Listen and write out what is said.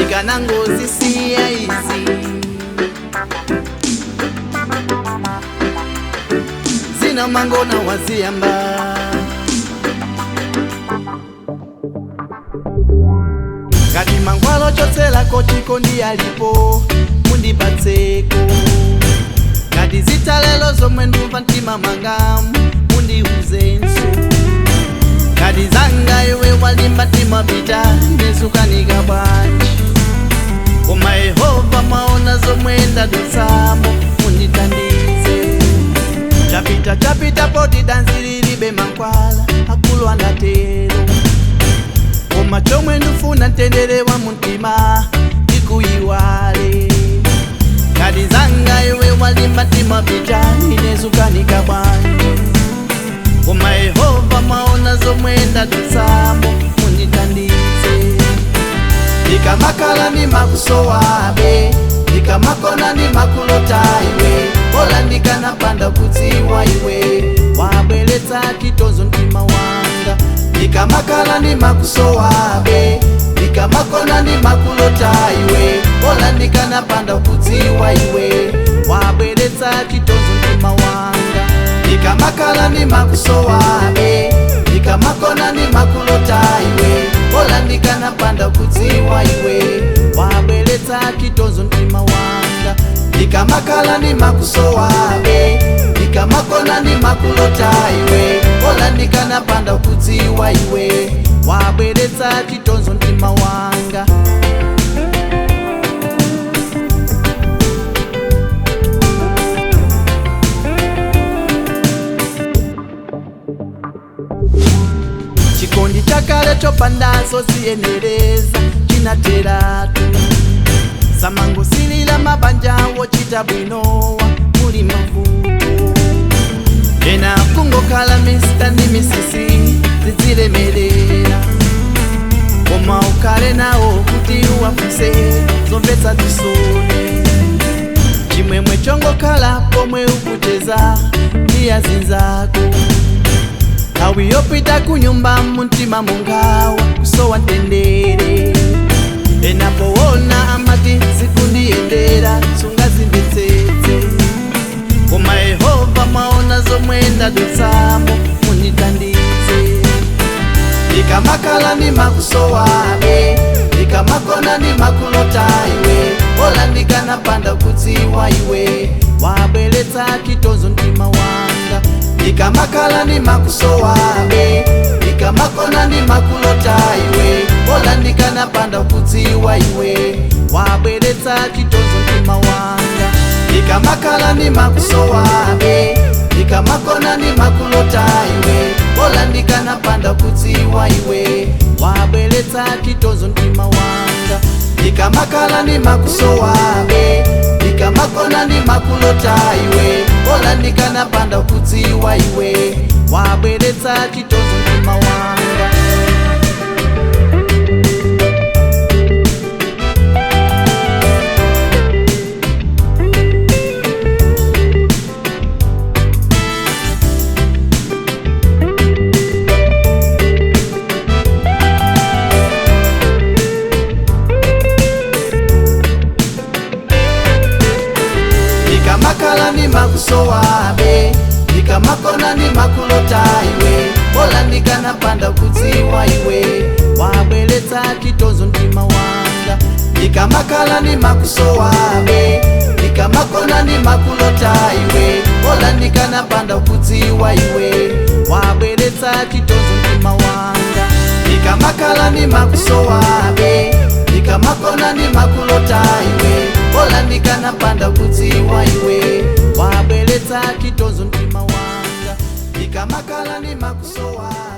Ndikanangozisiya izi zina mangona waziyamba. Ngati mangwalo chotselako chikondi alipo mundipatseko. Ngati zitalelo zomwe ndumva mtima mwanga mundiuzenso. Ngati zanga iwe walimba mtima pita ndizukanika bwanji. Koma Yehova mwaona zomwe ndadutsamo mundithandize. Chapita chapita poti danzi lilibe mankhwala akulu andatero. Koma chomwe ndifuna mtendere wa mumtima ndikuyiwale. Ngati zanga iwe walimba mtima pita inezukanika bwanji. Koma Yehova mwaona zomwe ndadutsamo mundithandize. Ndikamakhala ndimakusowabe, ndikamakona ndimakulota iwe, bola ndikanapanda kudziwa iwe, wabweretsa chitonzo mtima wanga. Ndikamakhala ndimakusowabe, ndikamakona ndimakulota iwe, bola ndikanapanda kudziwa iwe, wabweretsa chitonzo mtima wanga. Ndikamakhala ndimakusowabe, ndikamakona ndimakulota iwe, bola ndikanapanda kudziwa iwe, wabweretsa chitonzo mtima wanga. Ndikamakhala ndimakusowabe, ndikamakona ndimakulota iwe, bola ndikanapanda kudziwa iwe, wabweretsa chitonzo mtima wanga. Chikondi chakale chopandazo ziyenereza chinateratu. Samangosilila mabanja wochita bwinowa muli mavuto. Ena kungokhala Mr ndi Mrs zidzilemerera. Koma ukhale nawo kuti uwafuse zomvetsa chisoni. Chimwemwe chongokhala pomwe ukucheza ndi azinzako. Nthawi yopita kunyumba mumtima mungawa kusowa mtendere. Enapowona amati zikundiyendera sungazimvetsetse. Koma Yehova mwaona zomwe ndadutsamo mundithandize. Ndikamakhala ndimakusowabe, ndikamakona ndimakulota iwe, bola ndikanapanda kudziwa iwe, wabweretsa chitonzo mtima wanga. Ndikamakhala ndimakusowabe, ndikamakona ndimakulota iwe, bola ndikanapanda kudziwa iwe, wabweretsa chitonzo mtima wanga. Ndikamakhala ndimakusowabe, ndikamakona ndimakulota iwe, bola ndikanapanda kudziwa iwe, wabweretsa chitonzo mtima wanga. Ndikamakhala ndimakusowabe, ndikamakona ndimakulota iwe, bola ndikanapanda kudziwa iwe, wabweretsa chitonzo mtima wanga. Ndikamakhala ndimakusowabe, ndikamakona ndimakulota iwe, bola ndikanapanda kudziwa iwe, wabweretsa chitonzo mtima wanga. Ndikamakhala ndimakusowabe, ndikamakona ndimakulota iwe, bola ndikanapanda kudziwa iwe, wabweretsa chitonzo mtima wanga. Ndikamakhala ndimakusowabe, ndikamakona ndimakulota iwe, bola ndikanapanda kudziwa iwe, wabweretsa chitonzo mtima wanga. Ndikamakhala ndimakusowabe.